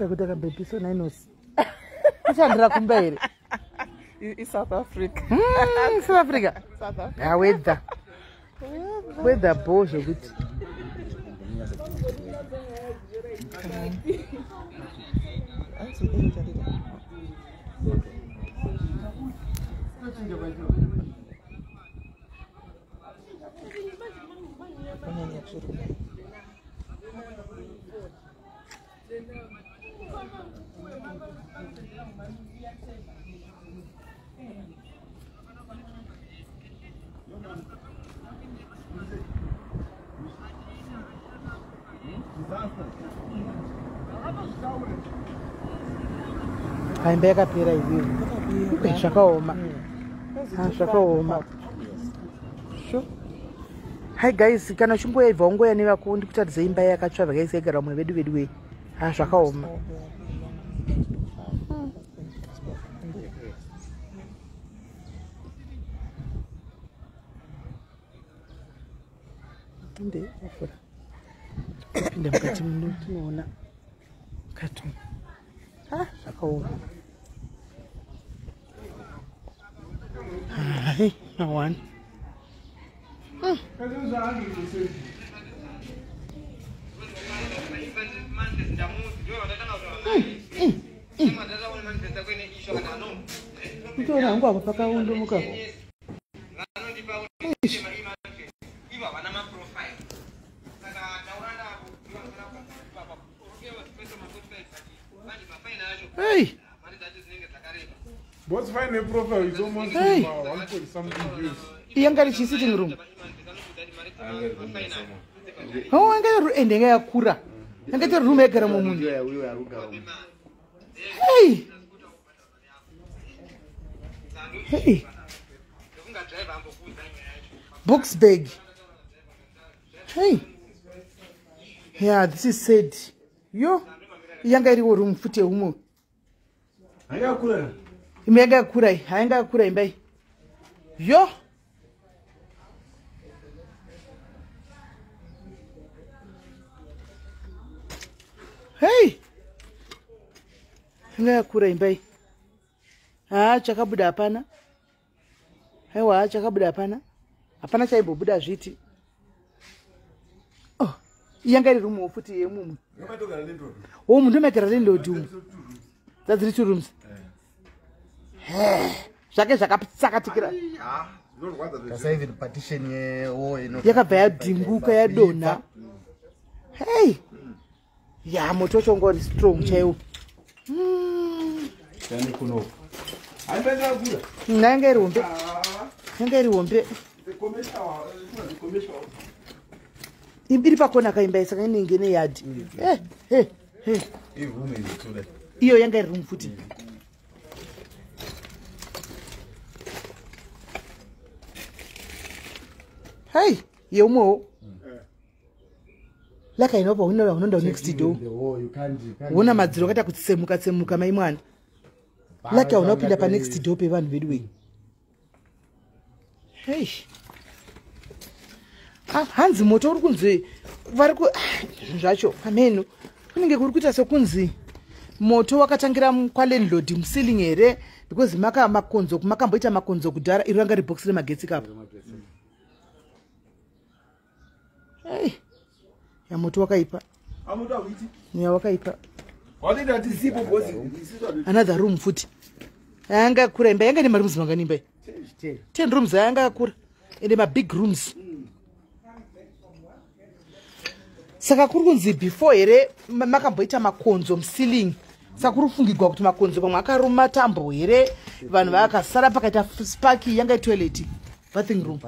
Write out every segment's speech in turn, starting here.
Ndakuti akabhepiso nainosi. Kushandira kumba here? South Africa. South Africa. South Africa. Yeah, weather. Weather bho zvekuti. Imba yakapera iyoyo. Zvakaoma. Zvakaoma. Sure. Hi guys, kana uchingoya ibva ungoya nevako ndikutaridza imba yakatsva vakaisa igara vamwe vedu vedu wei. Ha, zvakaoma. Inde afura. Pinda mukati muno tinoona mukati. Ha, zvakaoma. Hai, one. Kutoona hangu apa pakaondomoka. Hey. What's fine a profile is almost Hey. 1 point something views. Yanga iri sitting room. Oh, yanga iri ende yanga yakura. Yanga iri room yagara mumunhu. Hey. Hey. Box bag. Hey. Yeah, this is sad. Yo. Yanga iriwo room futi yeumwe. Yakura. Imba yanga yakura iyi. Yanga yakura imba iyi. Yo. Hey. Yanga yakura imba iyi. Ha, chakabuda hapana. Aiwa, chakabuda hapana. Hapana chaimbobuda zviti. Oh, yanga iri room futi yemumu. Oh, munhu ndomagara landlord umu. Dzadziri two rooms. Zvake zvakatsakatikira. That's even partition ye ino. Yakabva yadhinguka yadonha. Hey. Ya, moto wacho wanga uri strong chaiwo. Yani kuno. Yanga iri hombe. Yanga iri hombe. Iri pakona kaimba saka inenge neyadhi. Eh, eh, eh. Iyo yanga iri room futi. Hey, yeumwewo. Laka inopa unoenda next door. Wona madziro akaita kutsemuka tsemuka mai mwana. Laka unopinda pa next door pevanhu vedu wei. Hey. Ah, hanzi moto uri kunzi vari ku zvacho pameno. Kunenge kuri kuita sekunzi moto wakatangira kwalandlord muceiling here because maka makonzo makamboita makonzo kudhara iri ranga ribox remagetsi kapo. Hey. Ya moto wakaipa. Ya wakaipa. Another room futi. Yanga yakura imba yanga ine marooms mangani imba iyi? 10 rooms yanga yakura. Ende ma big rooms. Saka kuri kunzi before here makamboita makonzo muceiling. Saka kuri kufungigwa kuti makonzo pamwe akaruma tambo here vanhu vakasara pakaita spark yanga toilet bathing room.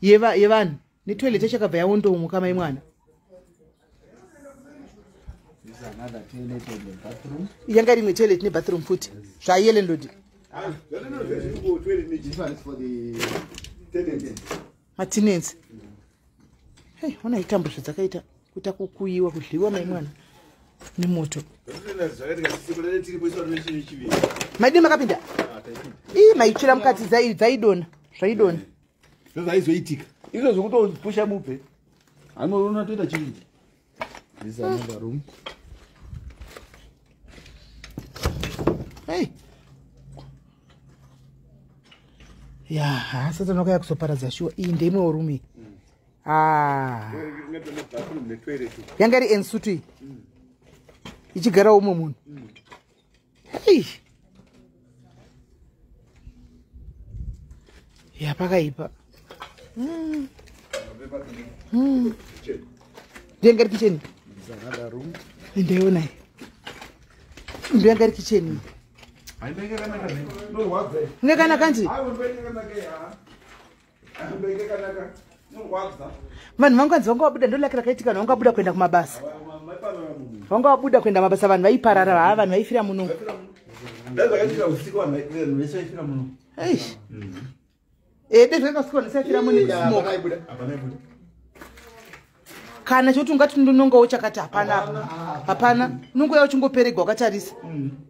Yevanhu netoilet yacho yakabva yaondomuka mai mwana. Yanga rimwe toilet nebathroom futi. Zvaiyelandlord. Matenants. Hey, ona itambo zvadzakaita kuita kukuyiwa kudliwa mai mwana nemoto. Maidi makapinda. Ii maitsvira mukati dzaidona, zvaidona. Zvaizoitika. Izvo zvekutopusha mubve. Anoona toita chii? This is another room. Ya, hasati anokauya kuzoparadza shuwa. Iyi ndeimwewo room iyi. Ah. Yanga iri ensuite iyi. Ichigarawo umwe munhu. Hei. Ya, pakaipa. Ndiyanga iri kitchen. Ndaiona iyi. Ndiyanga iri kitchen. Ingakanaka kanti? Vanhu vanganzi vanga vabuda, ndolaki rakaitika, vanhu vanga vabuda kuenda kumabasa. Vanga vabuda kuenda mabasa, vanhu vaiparara, haa, vanhu vaifira muno. Eish. Dai zvakaita usiku vanhu vaifira muno nekusmoka. Kana chekuti ungati ndonongawo chakati, hapana apa. Hapana. Unongouya uchingoperegwa wakatarisa.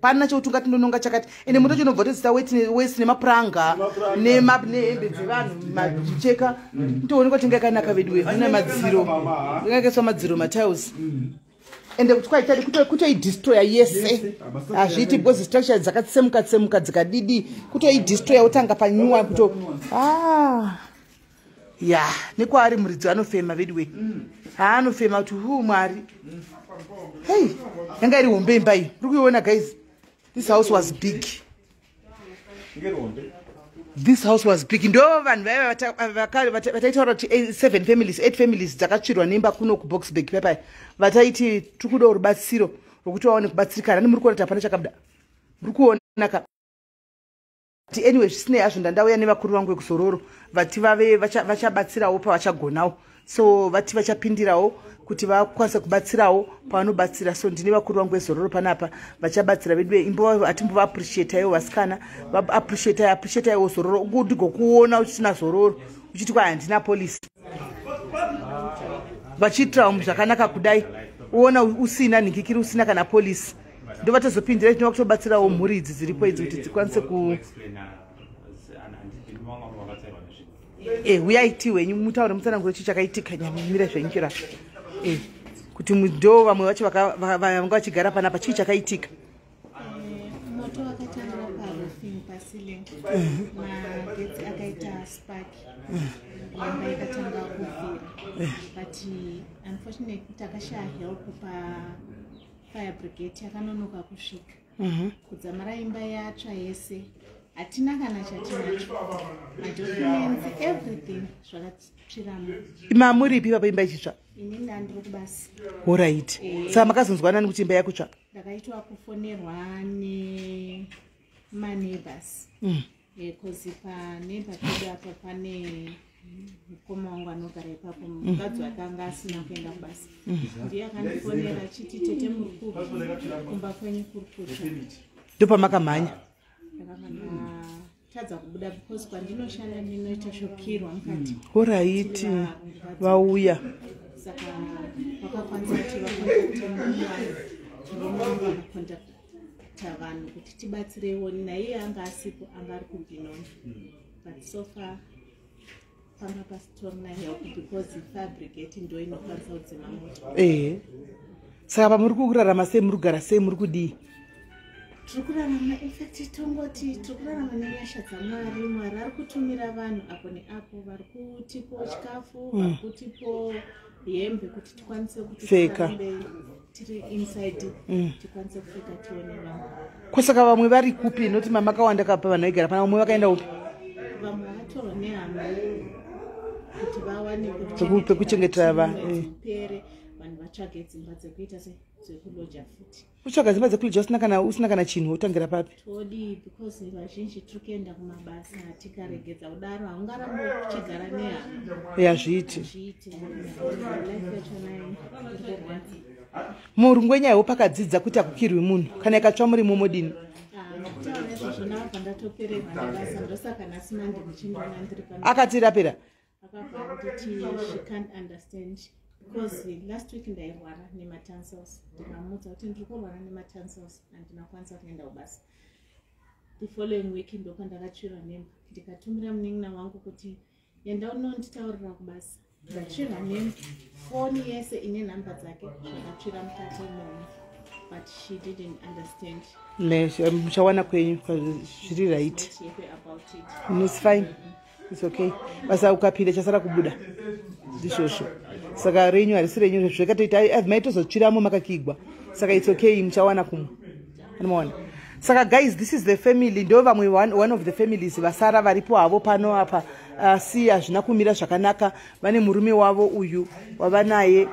Pana chekuti ungati ndononga chakati. Ende moto chinobva tozita wesi nemapuranga, nehembe dzevanhu, macheka. Ndoonekwa kuti inga yakanaka vedu we. Mune madziro. Yakaiswa madziro, matiles. Ende kuti kwaitadi kutoidestroya yese. Hazviiti because structure dzakatsemuka tsemuka dzikadidi. Kutoidestroya wotanga panyuwa kuto. Ah. Ya, nekwaari muridzi anofema vedu we. Haanofema kuti hu Mwari. Hey, yanga iri hombe imba iyi. Muri kuiona guys. This house was big. This house was big. Ndo vanhu vaiva vataitaura kuti 7 families, 8 families dzakatsvirwa neimba kuno kuBoksburg pepai. Vataiti tiri kudawo rubatsiro rwokuti vaone kubatsirikana. Ani muri kuona kuti hapana chakabuda. Muri kuona ka. Anyway, zvisinei hazvo, ndandauya nevakuru vangu vekuzororo, vati vave vachabatsirawo pavachagonawo. So vati vachapindirawo kuti vakwanise kubatsirawo pavanobatsira. So ndine vakuru vangu vezororo panapa vachabatsira vedu. Imbo hatimbova-appreciataiwo vasikana, vaappreciatai, appreciataiwo zororo. Ndigokuona uchisina zororo uchiti kwai handina policy, vachiitirawo zvakanaka kudai, uona usina nhingikiri, usina kana policy. Ndo vatozopindira, tinova kutobatsirawo mhuri idzi dziripo idzi kuti dzikwanise ku huyai ti hwenyu mutaure, mutsanangure chii chakaitika. Nyamira zvenyu chira kuti ndo vamwe vacho vanga vachigara panapa, chii chakaitika? Moto wakatangira paroofing, paceiling. Magetsi akaita spark, imba ikatanga kubvira, but unfortunately takashaya help pafire brigade, yakanonoka kusvika. Kudzamara imba yatsva yese, hatina kana chatinacho, madocuments, everything zvakatsviramo. Mamuripi ipapo imba ichitsva? Inini handiri kubasa. Alright, saka makazonzwa nani kuti imba yakutsva? Ndakaitwa kufonerwa nemaneighbors, because paneighbor pedu apa pane mukoma wangu anogara ipapo, mukadzi wake anga asina kuenda kubasa. Ndiye akandifonera achiti, "Tete, muri kupi? Kumba kwenyu kuri kutsva." Ndopamakamhanya? Ndakabva ndatadza kubuda because kwandinoshanda ndinoita shokirwa mukati. Alright, vauya. Saka vakakwanisa kuti vacontacte murume wangu, murume wangu akacontacta vanhu kuti tibatsireiwo. Naiye anga asipo, anga ari kuBenoni, but so far panga pasitorina help because fire brigade ndo inokwanisa kudzima moto. Ehe, saka pamuri kurarama sei? Muri kugara sei? Muri kudii? Tiri kurarama, infact tongoti tiri kurarama nenyasha dzaMwari. Mwari ari kutumira vanhu apo neapo, vari kutipo chikafu, vari kutipo hembe kuti tikwanise kuti Pfeka. tirambe tiri inside, tikwanise kupfeka, tione vamwe. Kwosaka vamwe vari kupi? Noti mamakawanda kapa vanhu vaigara pana, vamwe vakaenda upi? Vamwe vakatorwa nehama kuti vawane Pekuchengetera pere vanhu vatsvage dzimba dzekuita se dzekuloja futi. Kutsvaga dzimba dzekuloja usina kana chinhu, wotangira papi? Todii? Because vazhinji tiri kuenda kumabasa, tikaregedza kudaro haungarambi uchigara nehama. Yazviiti. Zviiti, life yachona iri kurwadza. Murungwenyawo pakadzidza kuti hakukirwi munhu, kana ikatsva murimo modini? Kutaura izvozvo, navabva ndatopererwa nebasa, ndosaka nhasi mandi muchindiona ndiri pano. Akati rapera? Akabva nditi she can't understand because last week ndairwara nematonsils, ndikamuudza kuti ndiri kurwara nematonsils, handina kukwanisa kuenda kubasa. The following week ndopandakatsvirwa nemba, ndikatumira munin'ina wangu kuti enda unonditaurira kubasa ndatsvirwa nemba, foni yese ine nhamba dzake, zvakatsvira mukati imomo, but she didn't understand. Muchawana kwenyu zviri right. Not happy about it. It's fine. It's okay. Basa ukapinda chasara kubuda. Ndizvozvo. Saka renyu harisi renyu zvekatoita maitozotsviramo makakigwa. Saka it's okay, muchawana kumwe. Anomaona. Saka guys, this is the family. Ndo vamwe one of the families vasara varipo havo pano apa. Asi hazvina kumira zvakanaka. Vane murume wavo uyu wavanaye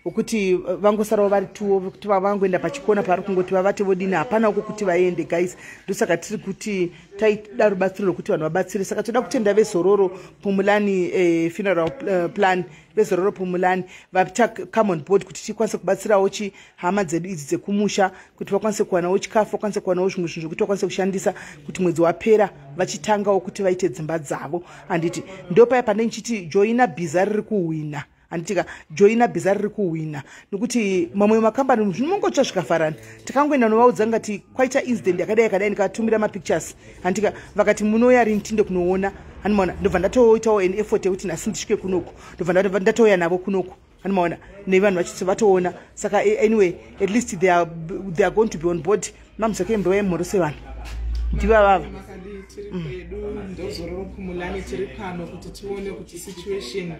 wekuti vangosarawo vari tuwo kuti vangoenda pachikona pavari kungoti vavate vodini, hapana uko kuti vaende guys. Ndosaka tiri kuti taida rubatsiro rwekuti vanhu vabatsire. Saka toda kutenda veZororo Pumulani funeral plan, veZororo Pumulani vaita come on board kuti tikwanise kubatsirawo chihama dzedu idzi dzekumusha kuti vakwanise kuwanawo chikafu, vakwanise kuwanawo zvimwe zvinhu zvekuti vakwanise kushandisa kuti mwedzi wapera vachitangawo kuti vaite dzimba dzavo, handiti? Ndopaya pane ndichiti joina bhiza riri kuhwina, handitika? Joina bhiza riri kuhwina, nekuti mamwe makambani zvinongotsva zvikafarana. Takangoenda novaudza ngati kwaita incident yakadai yakadai, ndikatumira mapictures, handitika? Vakati munouya rini tinde kunoona, handimaona? Ndobva ndatoitawo an effort yekuti nhasi ndisvike kunoku, ndobva ndatouya navo kunoku, handimaona? Nevanhu vachiti vatoona. Saka anyway, at least they are going to be on board. Mamuzake mbeva yemhoro sevanhu ndivavava. Makadii? Tiri kwedu, ndoZororo Pumulani. Tiri pano kuti tione kuti situation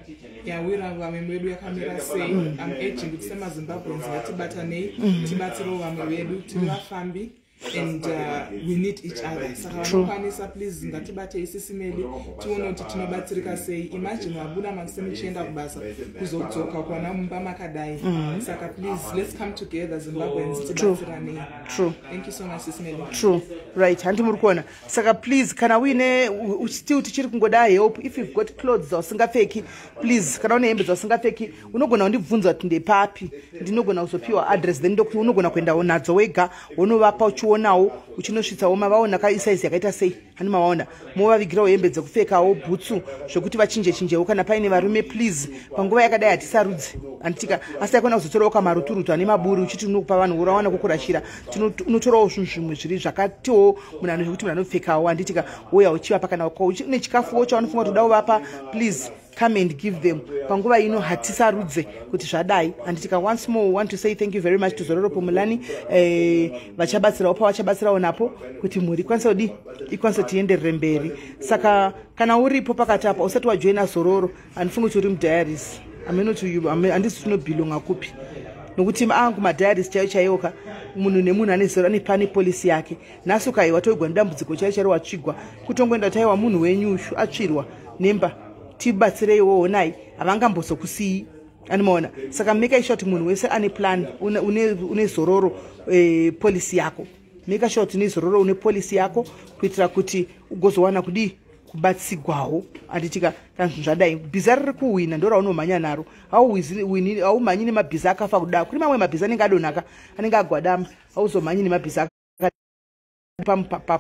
yawira vamwe vedu yakamira sei. Am urging kuti semaZimbabweans ngatibatanei, tibatsirewo vamwe vedu. Tiri vafambi and we need each other. Saka vanokwanisa, please ngatibatei sisimeli, tione kuti tinobatsirika sei. Imagine wabuda makuseni uchienda kubasa, kuzodzoka kuwana mumba makadai. Saka please, let's come together, Zimbabweans, tibatsiranei. True. Thank you so much, Sisimeli. True, right. Handi muri kuona? Saka please, kana uine still tichiri kungoda help. If you've got clothes dzausingapfeki, please, kana une hembe dzausingapfeki, unogona kundibvunza kuti ndepapi, ndinogona kuzopiwa address, then ndokuti unogona kuendawo nadzo wega, wonovapa uchionawo, uchinosvitsawo mavaona kaisaizi yakaita sei, hani mavaona? Movavigirawo hembe dzekupfekawo, bhutsu zvokuti vachinje chinjewo. Kana paine varume, please, panguva yakadai hatisarudzi, handitika? Asi aikona kuzotorawo kamaruturutu ane maburi uchiti unokupa vanhu, urawana kukurashira. Unotorawo zvinhu zvimwe zviri zvakatiwo munhu ano zvekuti munhu anopfekawo, handitika? Wouya uchivapa. Kana une chikafuwo chaunofunga kuti uda kuvapa, please come and give them. Panguva ino hatisarudze kuti zvadai, handitika? Once more, we want to say thank you very much to Zororo Pumulani. Vachabatsirawo pavachabatsirawo napo kuti mhuri ikwanise kudi ikwanise kuti ienderere mberi. Saka kana uripo pakati apa usati wajoina Zororo, handifungi kuti uri mudiaries amenoti, handisi tinobhilonga kupi, nokuti angu madiaries chaiyo chaiwoka, munhu nemunhu ane zero, ane pane policy yake. Nhasi ukaiwa toigwa nedambudziko chairo chairo, watsvigwa, kutongoenda kuti aiwa, munhu wenyu ushu atsvirwa nemba, tibatsireiwo, honai, havangambozokusiyi, animaona? Saka make sure kuti munhu wese ane plan, une Zororo policy yako. Make sure kuti une Zororo, une policy yako, kuitira kuti ugozowana kudii, kubatsigwawo, handitika? Kana zvinhu zvadai, bhiza riri kuhwina ndo raunomhanya naro. Haumhanyi nemabhiza akafa kuda. Kune mamwe mabhiza anenge adonhaka, anenge agwadama. Hauzomhanyi nemabhiza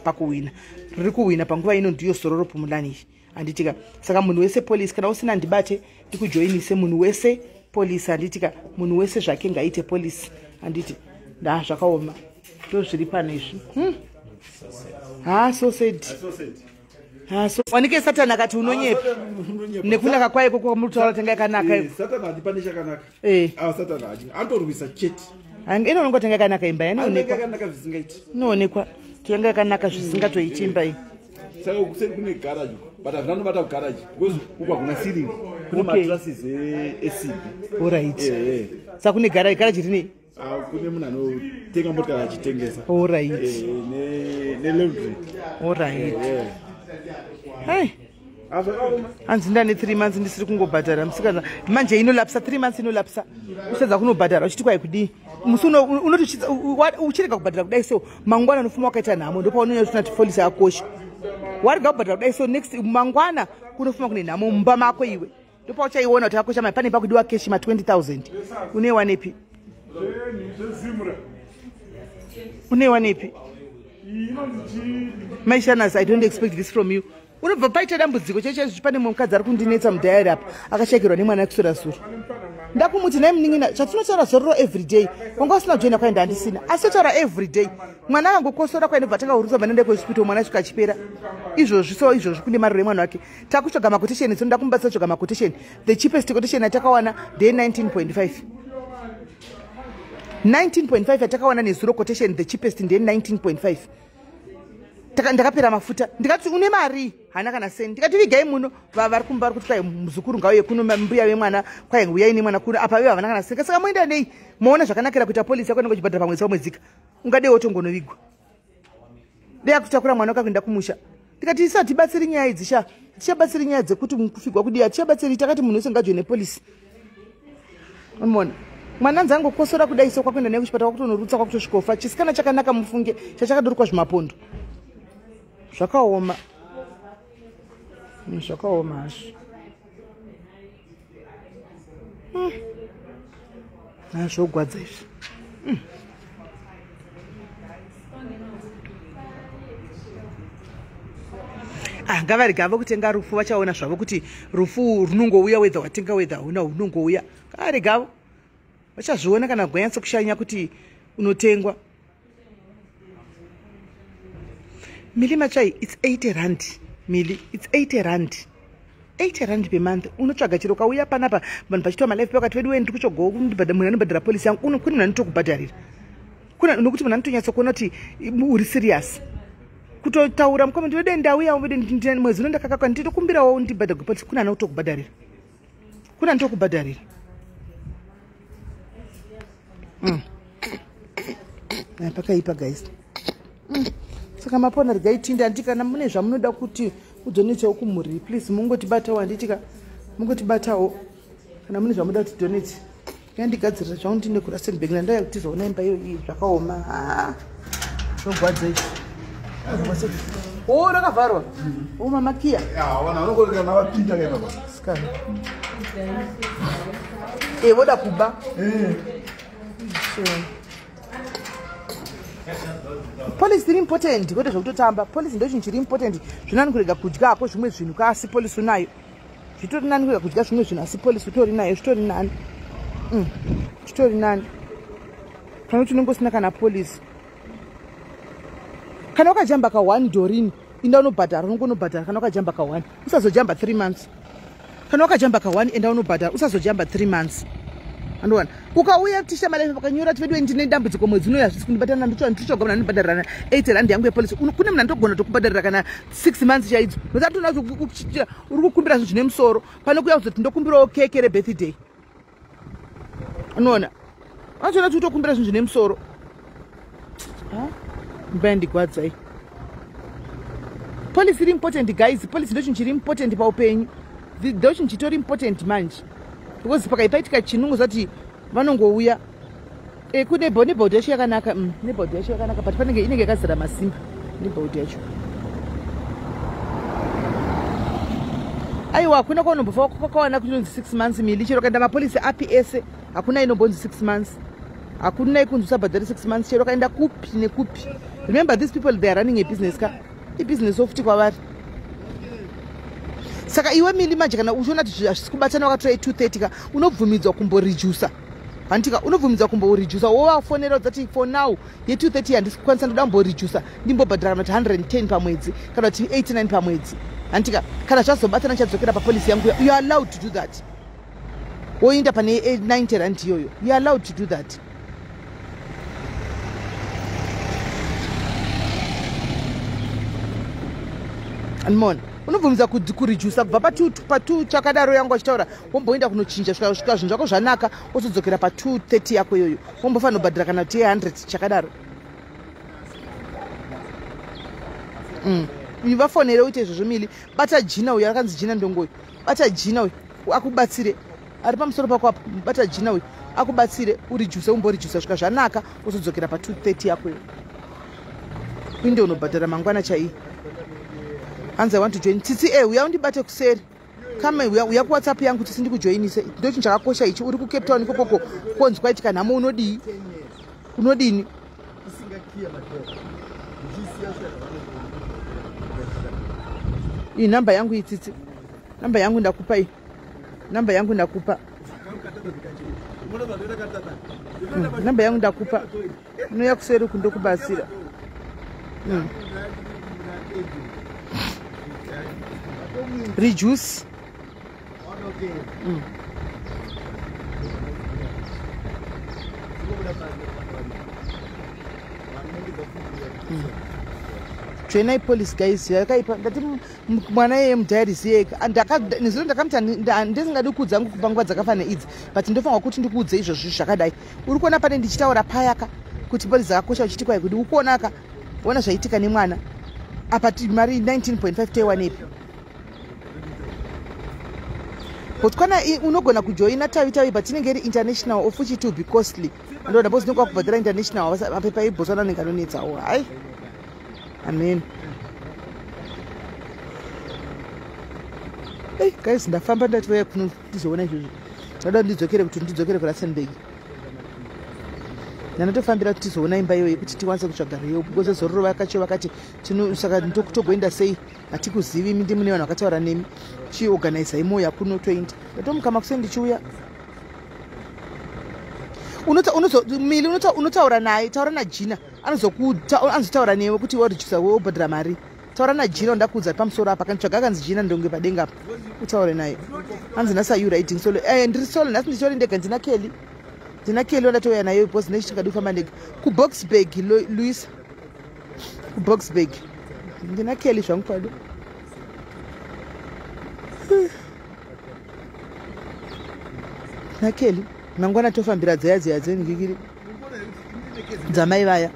pakuhwina. Riri kuhwina panguva ino ndiyo Zororo Pumulani iyi, handitika? Saka munhu wese policy. Kana usina, ndibate ndikujoinise. Munhu wese policy, handitika? Munhu wese zvake ngaite policy, handiti? Nda zvakaoma, ndo zviri pano izvi. Ha, so sad. Ha, so wanike Satani akati unonyepa nekunaka kwaiko kwamuritaura tanga yakanaka iko. Satani hadi pane chakanaka. Ah, Satani hadi anotorwisa chete. Inoonekwa tanga yakanaka imba. Anenge inoonekwa. Yakanaka zvisingaiti. Inoonekwa tanga yakanaka zvisingatoiti imba iyi. Saka kuseri kune garage, but hazvina nobata kugarage because uku hakuna ceiling, kune matrusses esimbi. Alright. Saka kune garage, garage rinei? Ah, kune munhu anotenga motikari achitengesa. Nelaundry. Alright. Hai. Hanzi ndane 3 months ndisiri kungobhadhara musikana. Manje inolapsa 3 months, inolapsa usadza kunobhadhara uchiti kwai kudii. Musi unoti uchirega kubhadhara kudai, so mangwana unofuma wakaita nhamo. Ndopaunonyanya kuti policy yakosha. Warega kubhadhara kudai, so next mangwana kunofuma kune nhamo mumba mako iwe. Ndopauchaiona kuti akosha. Mai pane pakudiwa keshi ma 20 000, unoiwanepi? Unoiwanepi? Maishanas, I don't expect this from you. Unobva paita dambudziko chaizvo. Pane mumwe mukadzi ari kundinetsa mudiary apa, akashayikirwa nemwana kuswera zuro. Ndakumuti, "Nai munin'ina, chatinotaura Zororo everyday, wanga usina kujoina." Kwaenda handisina, asi totaura everyday. Mwana akangokosora, kwainobva tanga kurutsa, bva kuhospital, mwana asvika achipera izvozvi. So izvozvi kune mariro emwana wake, takutsvaga maquotation. So ndakumbatsa kutsvaga maquotation. The cheapest quotation yatakawana ndeye 19.5, 19.5 yatakawana nezuro. Quotation the cheapest ndeye 19.5. Ndakapera mafuta. Ndikati une mari, hana kana seni. Ndikati vigai muno, vari kumba vari kuti kwai muzukuru ngauye kuno, mbuya vemwana kwai uyai nemwana kuno, apa ivo havana kana seni. Saka moenda nei? Moona zvakanakira kuita polisi yako inenge uchibhadhara pamwedzi wamwedzika. Ungadei wotongonovigwa. Dei akutakura mwana wako kuenda kumusha. Ndikati isu hatibatsiri nyaya idzi sha. Tichabatsiri nyaya dzekuti kufigwa kudii, hatichabatsiri. Takati munhu wese ngajoine polisi. Unoona? Mwana anzi angokosora kudai so kwakuenda naye kuchipatara kwakutonorutsa kwakutosvikofa. Chisikana chakanaka mufunge, chachakadorikwa zvimapondo. Zvakaoma. Zvakaoma hazvo. Zvogwadza izvi. Ngavarega avo kutenga rufu, vachaona zvavo kuti rufu runongouya whether watenga whether hauna, runongouya. Ngavarega avo. Vachazviona kana gwanyatso kushanya kuti unotengwa. Mili machai, it's 80 rand. Mili, it's 80 rand. 80 rand per month. Unotsvaga chero kauya panapa vanhu vachitwa malive pakati vedu wendi kuchogowo munhu anobhadhara polisi yangu. Kune munhu anotokubhadharira. Kuna nokuti munhu anotonyatsokuona kuti uri serious. Kutotaura mucomment vedu ndauya vedu mwedzi uno ndakakakwa ndinokumbirawo ndibhadharwe polisi. Kuna anotokubhadharira. Kuna anotokubhadharira. Pakaipa guys. Saka mapona regai tinde handiti kana mune zvamunoda kuti udonate kumhuri, please mungotibatawo handitika, mungotibatawo kana mune zvamunoda kuti donate. Yandigadzirira zvangu ndine kuRustenburg nandaya kuti tizoona imba iyo iyi zvakaoma. Zvogwadza izvi. Oh, rakavharwa. Oh, mamakiya. Sikana. Voda kuba. Policy iri important, kwete zvekutotamba. Policy ndo chinhu chiri important. Zvinani kurega kudya hako zvimwe zvinhu kasi policy unayo. Zvitori nani kurega kudya zvimwe zvinhu asi policy utori nayo, zvitori nani. Zvitori nani. Kana kuti unenge usina kana policy. Kana wakajamba ka 1 Doreen, inda unobhadhara, unongonobhadhara kana wakajamba ka 1. Usazojamba 3 months. Kana wakajamba ka 1 enda unobhadhara, usazojamba 3 months. Andowana. Ukauya tisha malive pakanyora kuti vedu ndine dambudziko mwedzi uno hazvisi kundibatana ndichoga munhu anobhadharira 80 rand yangu yepolisi. Kune munhu anotogona tokubhadharira kana 6 months chaidzo. Nokuti atoona kuti uri kukumbira zvinhu zvine musoro. Pane kuuya kuzoti ndokumbirawo keke rebirthday. Unoona? Anotoona kuti utokumbira zvinhu zvine musoro. Mbayandigwadzai. Policy iri important guys. Policy ndo chinhu chiri important paupenyu. Ndo chinhu chitori important manje. Because pakaitika chinungo zati vanongouya. Kune nebhodhi yacho yakanaka. Nebhodhi yacho yakanaka but panenge inenge yakazara masimba nebhodhi yacho. Aiwa hakuna kwaunombofa kwakawana kunonzi 6 months mili chero kaenda mapolisi api ese hakuna inombonzi 6 months. Hakuna ikunzi usabhadhari 6 months chero kaenda kupi nekupi. Remember these people they are running a business ka. Ibusiness ofuti kwavari. Saka iwe mili manje kana uchiona kuti hazvisi kubatana wakatora 230 ka unobvumidzwa kumboreducer. Hantika unobvumidzwa kumboreducer wovafonera udzati for now ye 230 handisi kukwanisa ndoda kumboreducer ndimbobhadhara kana kuti 110 pamwedzi kana kuti 89 pamwedzi. Hantika kana zvazobatana chadzokera papolisi yangu you are allowed to do that. Woenda pane 90 rand iyoyo. You are allowed to do that. Andimona unobvumidza kureducer kubva pa2 chakadaro yangu achitaura womboenda kunochinja svika zvinhu zvako zvanaka wozodzokera pa230 yako iyoyo wombofanira kubhadhara kana kuti 100 chakadaro. Vafonere uite izvozvo mili. Bata jina uyu akanzi jina ndongoyo. Bata jina uyu akubatsire. Ari pamusoro pako apo bata jina uyu akubatsire ureduce umboreducer svika zvanaka wozodzokera pa230 yako iyoyo. Inde unobhadhara mangwana chaiye. Hanzi I want to join. Tsitsi uya undibate kuseri. Kame uya kuWhatsApp yangu tsitsi ndikujoinise. Ndo chinhu chakakosha ichi uri kuCape Town ikokoko konzi kwaitika nhamo unodii? Unodini? Iyi namba yangu itsitsi. Namba yangu ndakupa iyi. Namba yangu ndakupa. Namba yangu ndakupa. Unoya kuseri uku ndokubatsira. Reduce. Joinai police guys, yakaipa. Ndati mwana iyeye mudiaries yega. Nezuro ndakamuti ndisingadi kuudza hangu panguva dzakafanana idzi, but ndofanirwa kuti ndikuudze izvozvi zvakadai. Uri kuona pane ndichitaura payaka kuti police dzakakosha, uchiti kwai kuti ukuonaka, ona zvaitika nemwana apa. Mari 19.5 toiwanepi? Botswana unogona kujoina Tavi Tavi, but inenge iri international, of which it will be costly. Ndoda because unenge wakubhadhara international. Mapepa eBotswana anenge anonetsawo. Hai, amen. Ei guys, ndafamba, ndati kuno ndizoona izvozvi. Ndada ndidzokere, kuti ndidzokere kuRustenburg. Ndanatofambira kuti tizoona imba iyoyi, kuti tikwanise kutsvaga reyo, because zororo vakacho vakati, saka togoenda sei? Hatikuzivi. Imi ndimune vanhu vakataura nemi, chiorganizai moya kuno toenda. Ndatomuka makuseni ndichiuya. Mili unotaura naye, taura naJina, anozotaura newe kuti warijisa, wobhadhara mari. Taura naJina, ndakuudza pamusoro apa. Kanitsvaga akanzi Jina Ndonge padenga apa, utaure naye. Anzi nhasi, are you riding solo? Ndiri solo nhasi, ndichitori ndega. Ndina Kelly, ndina Kelly wandatouya naye because nechingadi kufamba ndega. KuBoxburg, Louisa, kuBoxburg ndina Kelly zvangu pado. NaKelly mangwana tofambira dzaya dziya dzenhikikiri dzamai vaya.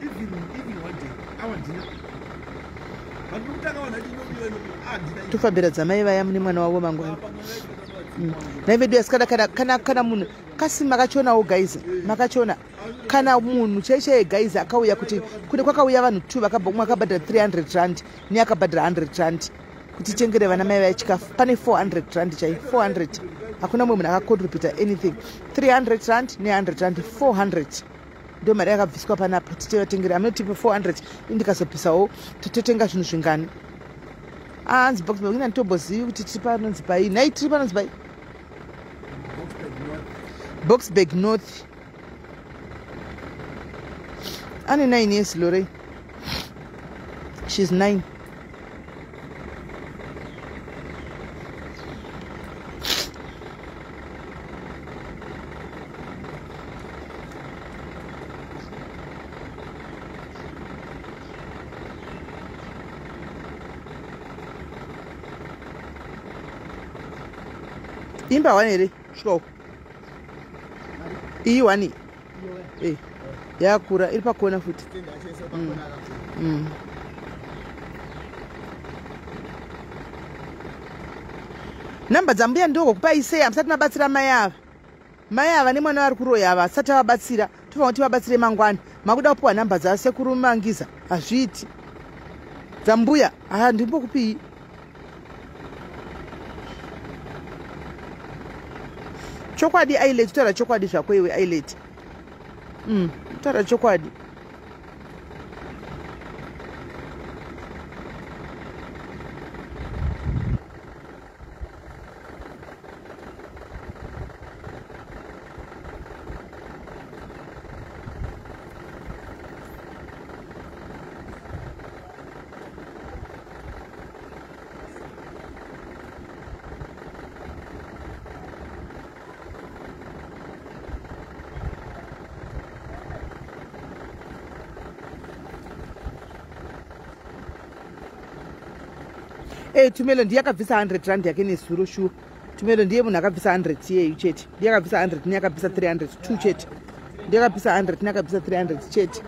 Even one day awandina, but nokutanga vanhu vachi inobiwa andina. Tofambira dzamai vaya mune mwana wavo mangwana. Nai vedu asikada kana munhu kasi makachionawo guys, makachiona kana munhu chai chaiye guys akauya kuti kune kwakauya vanhu two, umwe akabhadhara 300 rand neakabhadhara 100 rand kuti tengere vana mai vaya chikafu. Pane 400 rand chai 400, hakuna mumwe munhu akacontributa anything. 300 rand ne100 rand, 400, ndo mari yakabviswa panapa titevatengere. Amunotipe 400, indikazopisawo tototenga zvinhu zvingani? Hanzi box ina, nditombozivi kuti tiri panonzi pai. Nhai, tiri panonzi pai? Boxburg North. Ane 9 years Lorraine, she's 9. Imba one here? Svika uko, iyi one yakura iri pakona futi. Namba dzambuya ndokupai sei? Hamusati mabatsira mai ava. Mai ava nemwana vari kuroya ava, asati avabatsira. Tofanira kuti vabatsire mangwana. Makuda kupiwa namba dzasekuru Mangiza, hazviiti. Dzambuya handimbokupii. Chokwadi ailet, taura chokwadi zvako iwe ailet. Taura chokwadi. Tumelo ndiye akabvisa 100 rand yake nezuro. Shuwa, Tumelo ndiye munhu akabvisa 100 iyeyu chete. Ndiye akabvisa 100 ndiye akabvisa 300 two chete. Ndiye akabvisa 100 ndiye akabvisa 300 chete.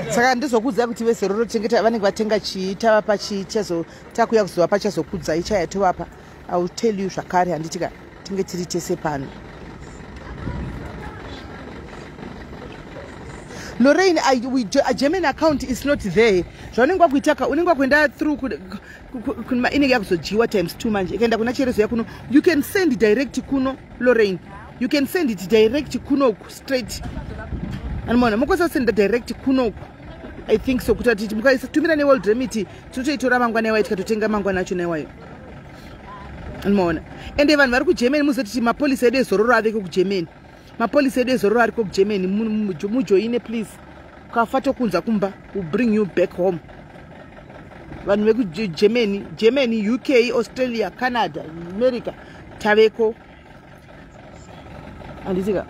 Saka ndizokuudzai kuti vezororo chengeta vanenge vatenga chii, tavapa chii, takuya kuzovapa, chazokudzai chaya tovapa. I will tell you zvakare, handiti ka? Tinge tiri tese pano. Lorraine, a German account is not there. Zvaunenge wakuitaka, unenge wakuenda through inenge yakuzodyiwa times two manje. Ikaenda kuna Cherezo yakuno, you can send direct kuno. Lorraine, you can send it direct kunoku straight. Anomaona mukwanisa kusenda direct kunoku, I think so. Kuti atiti mukaitumira neWorld Remit, tinotoitora mangwana iwayo, tikatotenga mangwana acho naiwayo. Anomaona? Ende vanhu vari kuGermany, muzoti mapolisi edu ezororo aveko kuGermany. Mapolisi edu ezororo ariko kuGermany, mujoine please. Ukafa tokunza kumba, will bring you back home. Vanhu vekuGermany, Germany, UK, Australia, Canada, America, taveko. Handitika.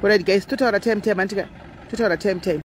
Alright guys, totaura time time, handitika, totaura time time.